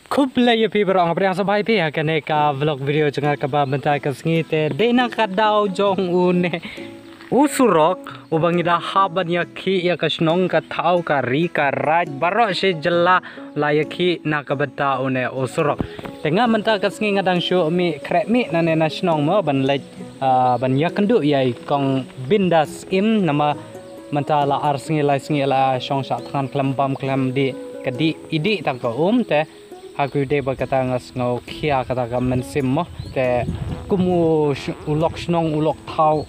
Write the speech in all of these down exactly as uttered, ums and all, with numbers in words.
Khublei ïa phi baroh, nga pdiang sngewbha ïa phi ha kane ka vlog video jong nga kaba mynta ka sngi. Te dei na ka daw jong une u surok uba ngi da hap ban ïakhih ïa ka shnong ka thaw ka ri ka raid baroh shi jylla la ïakhih na ka bynta une u surok. Te nga mynta ka sngi nga dang shu mih khreh mih nane na shnong mo ban leit, ah, ban ïakynduh ïa i kong Bindas Im namar mynta la ar sngi lai sngi la shong shah thngan khlem bam khlem dih ka dih i dih tang ka um. Te ha ka dei ba kata nga sngewkhia kata ka mynsiem mo. Te kum u sh- u lok shnong u lok thaw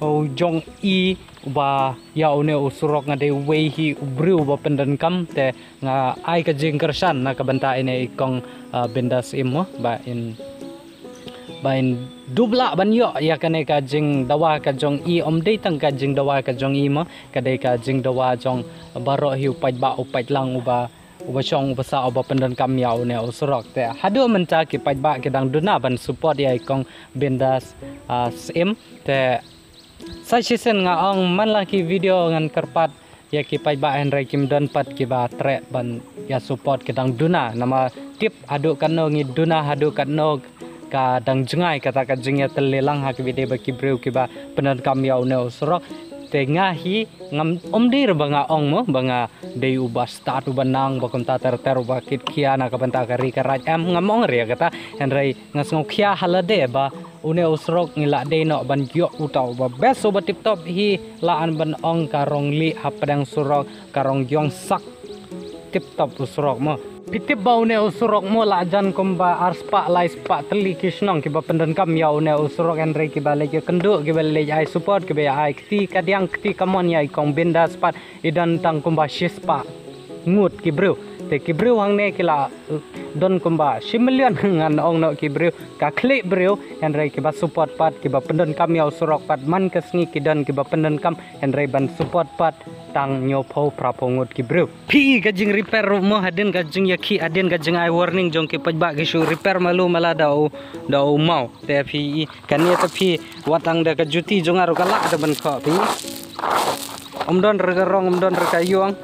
u jong i uba ïa une u surok nga dei uwei hi u briew uba pyndonkam. Te nga ai ka jingkyrshan na ka bynta ine i kong, ah, Bindas Im mo ba in ba in dup lah ban ïoh ïa kane ka jingdawa ka jong i. Ym dei tang ka jingdawa ka jong i mo, ka dei ka jingdawa jong baroh hi u paidbah u paidlang uba uba shong uba sah uba pyndonkam ïa une u surok. Te haduh mynta ki paidbah ki dang duna ban support ïa i kong Bindas, ah, Im. Te sa shisien nga ong man la ki video ngan kyrpad ïa ki paidbah hynrei kim don pat kiba treh ban ïa support ki dang duna namar tip haduh katno ngi duna haduh katno ka dang jngai kata ka jingïatylli lang ha ki video ba ki briew kiba pyndonkam ïa une u surok. Te nga hi ngam ym dei ba nga ong mo ba nga dei uba stad uba nang ba kumta ter ter uba kit khia na ka bynta ka ri ka raid em ngam ong re kata. Hynrei nga sngewkhia ha lade ba une u surok ngi la dei noh ban ïoh uta uba best uba tip top hi la an ban ong ka rong lieh hapdeng surok ka rong ïong sak tip top u surok mo. Phi tip ba une u surok mo la jan kumba ar spah lai spah tylli ki shnong kiba pyndonkam ïa une u surok hynrei kiba leit ïakynduh kiba leit ai support kiba ai kti kadiang kti kamon ïa i kong Bindas pat i don tang kumba shi spah ngut ki briew. Te ki briew hangne ki la don kumba shi million ngan ong noh ki briew ka khlieh briew hynrei kiba support pat kiba pyndonkam ïa u surok pat man ka sngi ki don kiba pyndonkam hynrei ban support pat tang hynñiewphew phraphew ngut ki briew. Phi i ka jing repair ruh mo hadien ka jingïakhih hadien ka jingai warning jong ki paidbah ki shu repair malu mala da u da u maw. Te phi i kane te phi wat tang da ka juti jong nga ruh ka lah da ban khoh phi. Ym don re ka rong ym don re ka ïong.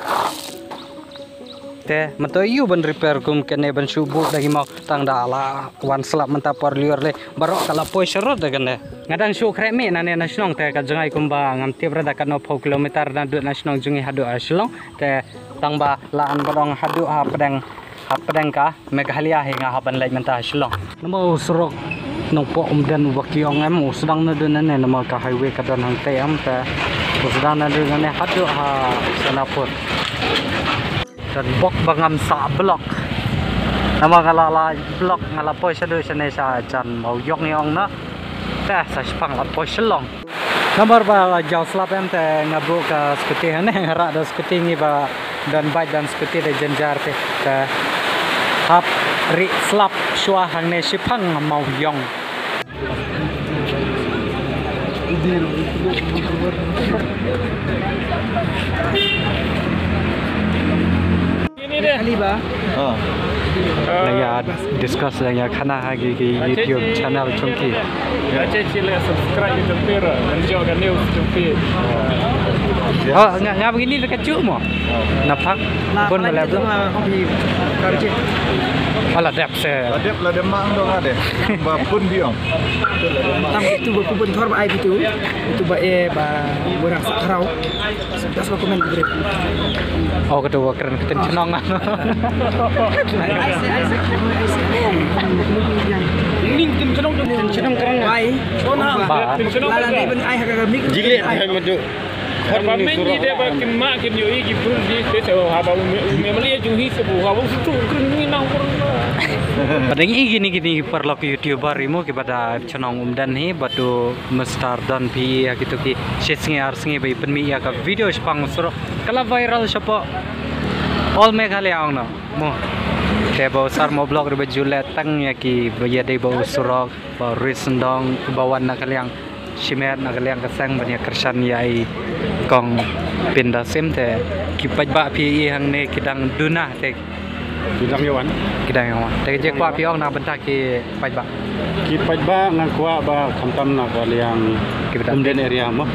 Te mynta ïu ban repair kum kane ban shu buh da ki maw tang da la wan slap mynta por liur le baroh ka la poi sharud da kane. Nga dang shu khreh mih nane na shnong te ka jngai kumba ngam tip re da katno phew kilometer naduh na shnong jong ngi haduh ha Shillong. Te tang ba la an ba dong haduh hapdeng hapdeng ka Meghalaya hi nga hap ban leit mynta ha Shillong. Namar u surok Nongpoh Umden uba ki ong em u sdang naduh nane namar ka highway ka don hangtei em te u sdang naduh nane haduh ha Sonapur. Don bok ba ngam sah block. Namar nga la la block nga la poi shaduh shane sha jan Mawïong i ong na. Te sa shipang la poi Shillong. Namar ba la jaw slap em te nga buh ka scooty hangne nga rah da scooty ngi ba don bike don scooty da jynjar te. Te hap rieh slap shuwa hangne shipang Mawïong. Ini deh. Kali ba. Oh. La ïa discuss la ïa khana ha ki ki YouTube channel jong ki. Ache chile subscribe jong phi ra, menjok ka news jong phi. Oh, nga nga begini dekat cuk mo. Na phang. Pun bala tu. Ala dep se. La dep la dep mang dong ade. Ba pun biong. Tam itu ba pun thor ba ai itu. Itu ba e ba borang sakrau. Das ba komen group. Oh, ketua keren ketin chenong. Ning tin chenong tin chenong keren. Ai. Ba. Lala ni ben ai ha ka mik. Jilet hai madu. Ba men ni de ba kin ma kin yo i ki pun di te se ha ba me me mali jung hi se bu ha bu tu kren ni nang pun. Padang i gini gini parlok YouTuber imo ki pada chenong Umden hi batu Mister Don P E ha kitu ki shi sngi ar sngi ba i pynmih ïa ka video shipang u surok ka la viral shapoh all Meghalaya ong no mo. Te ba u Sar Mo Vlog ruh ba ju leh tang ïa ki ba ïadei ba u surok ba u ri sendong ba wan na ka liang shimet na ka liang ka seng ban ïa kyrshan ïa i kong Pinda Sim te ki paidbah phi i hangne ki dang duna te Ki dang ïa wan. Ki dang ïa wan. Te ka jingkwah phi ong na bynta ki paidbah. Ki paidbah nga kwah ba khamtam na ka liang Umden area mo.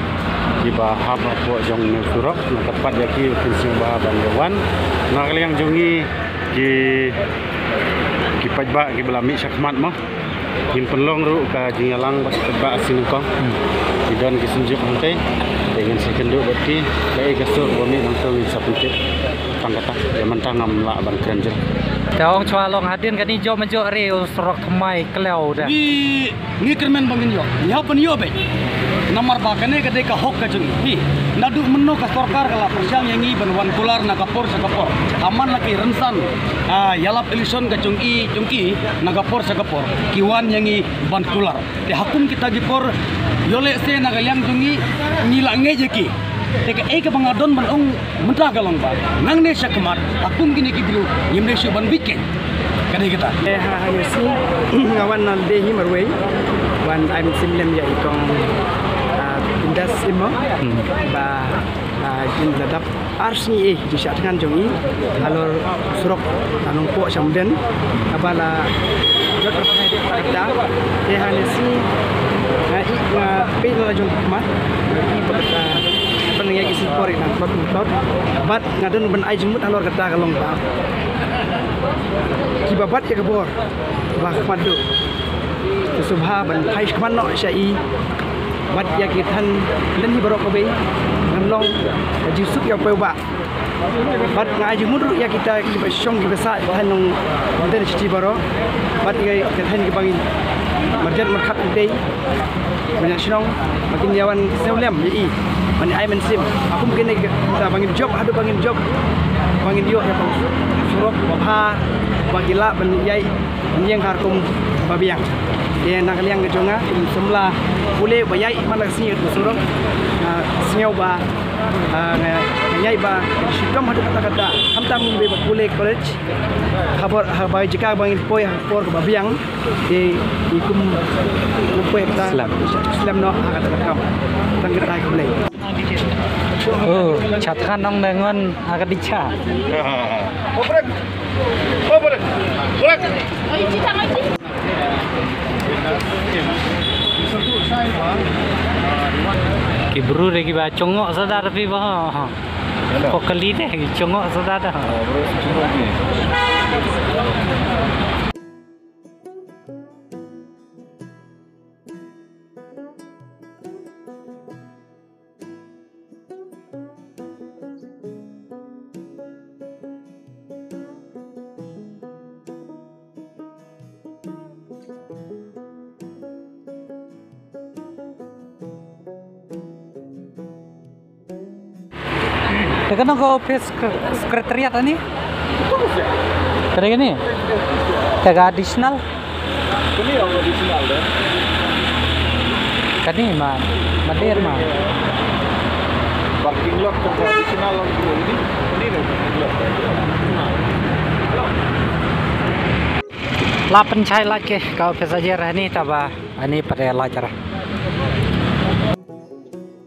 Kiba hap hapoh jong u surok na ka pat ïa ki kin sngewbha ban ïa wan. Na ka liang jong ngi ki Ki paidbah kiba la mih shakhmat mo. Ngin pynlong ruh ka jingïalang bad ki paidbah ha sien nyngkong. Ki don ki synjuk hangtei. Te ngin sa ïakynduh bad ki, kaei ka sur ba mih nangta ngin sa pyntip. Tang kata, ïa mynta ngam lah ban kren jur. Te ong shuwa long hadien kane jop mynjur re u surok thymmai kleu de. Ngi, ngi kyrmen ba ngin ïoh. Ngi hap ban ïoh beit. Namar ba kane ka dei ka hok ka jong ngi. Naduh mynno ka sorkar ka la pyrshang ïa ngi ban wan kular na ka por sha ka por. Haman la ki rynsan, ah, ïalap election ka jong i, jong i, na ka por sha ka por. Ki wan ïa ngi ban kular. Te ha kum kita ki por, ïoh lehse na ka liang jong ngi, ngi la ngeit ïa ki. Te kaei kaba nga don ban ong mynta ka long ba nangne shakhmat, ha kum kine ki briew, ngim dei shuh ban bieit kein. Ka dei kata. Eh, ha, ha, ïa si, nga wan na lade hi marwei, wan ai mynsiem lem ïa i kong, ah, Bindas Syiem mo, ba, ah, jin da dap ar sngi eh, jingshah thngan jong i halor surok na Nongpoh sha Umden, haba la jot ka pynhai deh kata. Te ha ne sngi nga i, nga peit na la jong ki khmat, nga i ba kata, ba nang ïaid ki sngi por i nang tlot nang tlot. Bad nga don ban ai jingmut halor kata ka long ba kiba bat ïa ka bor ba khmat duh, to sngewbha ban phai khmat noh sha i. Bad ïa ki than lynti baroh kawei, ngan long ka jingsuk ïa u paidbah. Bad nga ai jingmut ruh ïa kita kiba shong kiba sah than nong Umden City baroh. Bad ïa ki than kiba ngin marjan markhat dei ban ïa shnong, ba kin ïa wan sngewlem ïa i, ban ai mynsiem. Ha kum kine kita ba ngin jop, haduh ba ngin jop, ba ngin ïoh ïa ka surok ba bha, ba ki lah ban ïaid ïeng ha rukom ba biang. Te na ka liang ka jong nga, kum samla pule ba ïaid man la ka sngi ka surok, nga sngew ba, ah, nga, nga ïaid ba shitom haduh katta katta. Khamtam ngi ba pule college, haba, haba jaka ba ngin poi ha ka por kaba biang. Te ngi kum ngi poi kata slem, slem noh ha kata ka kam. Tang kata ka Blei. Oh, chat kan nong dengan agak dicha. Ki bru de kiba chongok sada tapi bah. Ko kali de chongok sada dah. Te kano ka office secretariat ani? Te kane? Te ka additional? Kane ïa u additional de. Kane ma, ma der ma. Parking lot ka additional lang dulu ini. Ini de parking lot. La pynshai lait ke ka office ajer hani taba ani pat lait ra.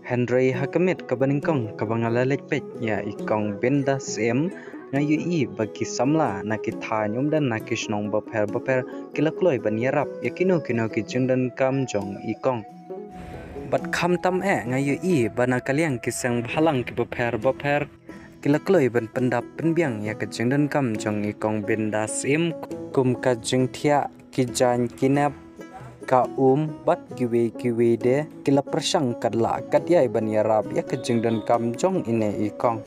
Hynrei ha ka miet kaba nyngkong kaba nga la leit peit ïa i kong Bindas Syiem, nga ïohi ba ki samla na ki thaiñ Umden na ki shnong bapher bapher ki la kloi ban ïarap ïa kino kino ki jingdonkam jong i kong. Bad khamtam eh nga ïohi ba na ka liang ki seng bhalang ki bapher bapher ki la kloi ban pyndap pynbiang ïa ka jingdonkam jong i kong Bindas Syiem, kum ka jingthiah ki jaiñ ki nep, ka um bad kiwei kiwei de ki la pyrshang katba lah katba ïai ban ïarap ïa ka jingdonkam jong ine i kong.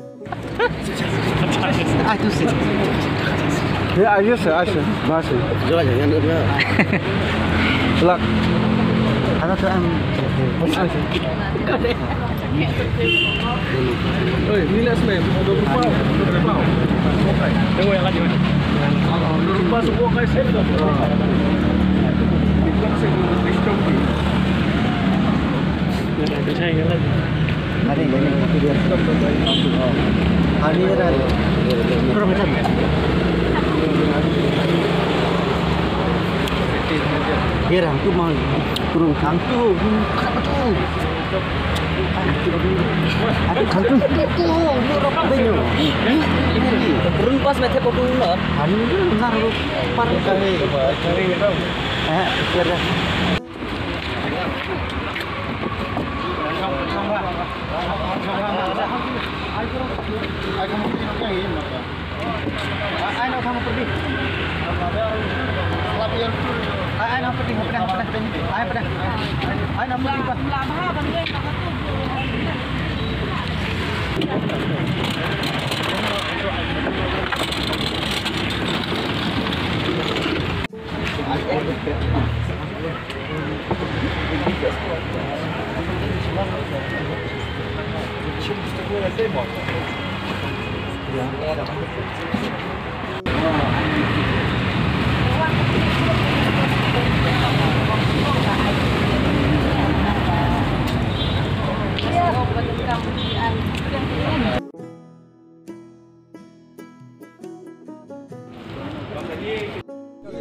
Ah, tu sih. Ya, ayo sih, ayo sih, masih. Jelas jangan dia. Lak. Karena tu em. Oi, ni last name. Ada berapa? Ada berapa? Tengok yang lagi mana. Ada berapa semua guys? Bukan saya. Ada yang lagi. Ada yang lagi. Ada yang lagi. Dia rangkum mau turun kangtu. Kenapa tu? Run pas mete pokok ular. Anu nar lu par kali. Eh, kira. Ai, no, kamu pergi.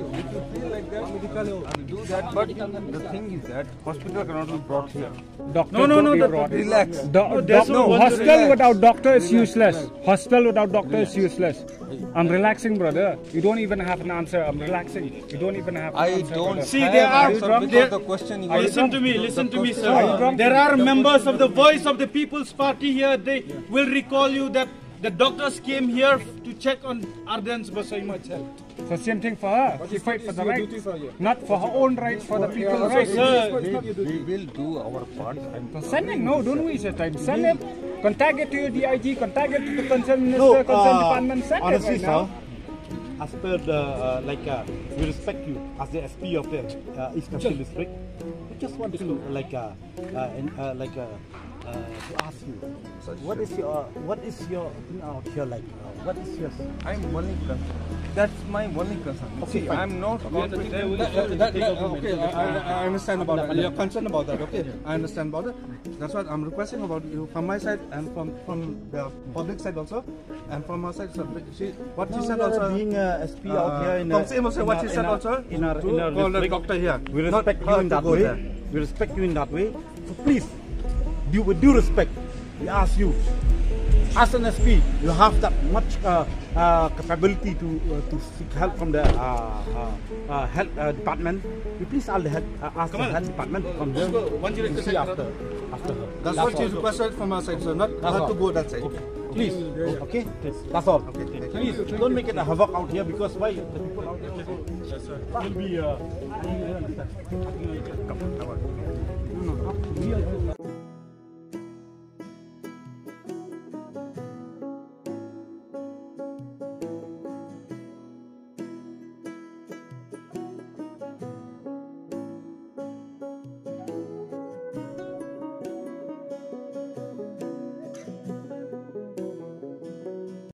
If you feel like that, medical, do that. But the thing is that hospital cannot be brought here. Doctor No, no, no, not be the brought. Relax. Do- No, there's doc- no one hospital relax. Without doctor is Relax. Useless. Hospital without doctor is useless. I'm relaxing, brother. You don't even have an answer. I'm relaxing. You don't even have an I answer, don't brother. See, have there are, answer there, because the question is Listen to me, listen to me, sir. Are you drunk? There are members of the Voice of the People's Party here. They will recall you that the doctors came here to check on Ardent Basaiawmoit's health. So same thing for her. She fight for the rights, not for her own rights, for the people's rights. Sir, we, we will do our part. I'm So send him, no, don't waste your time. Send him. Contact it to your D I G, contact it to the concerned minister, No, concerned uh, department. Send it honestly, right now. Sir, as per the, uh, like, uh, we respect you as the S P of the, uh, East Khasi District. We just want to, like, uh, uh, in, uh, like, uh, uh, to ask you, what is your, what is your thing out here like? Uh, what is your I'm only concern. That's my only concern. Okay, See, fine. I'm not confident. That, that, that, that, okay, I, I, I understand about that. You're concerned about that. Okay, I understand about it. That's what I'm requesting about you from my side and from, from the public side also, and from our side. So she, what she No, said we are also, being a S P out uh, here in a, Thompson also, in what a, she in said a, also, in a, to in a call the district. Doctor here. We Not respect you her in to that go way. There. We respect you in that way. So please, due, with due respect, we ask you, as an S P, you have that much, uh, uh, capability to, uh, to seek help from the, uh, uh, uh, health, uh, department. You please ask the health, uh, ask the health department to come here to see after, after her. That's what she requested from our side, sir. Not, not to go that side. Please, okay? That's all. Please, don't make it a havoc out here because why the people out here will be, uh,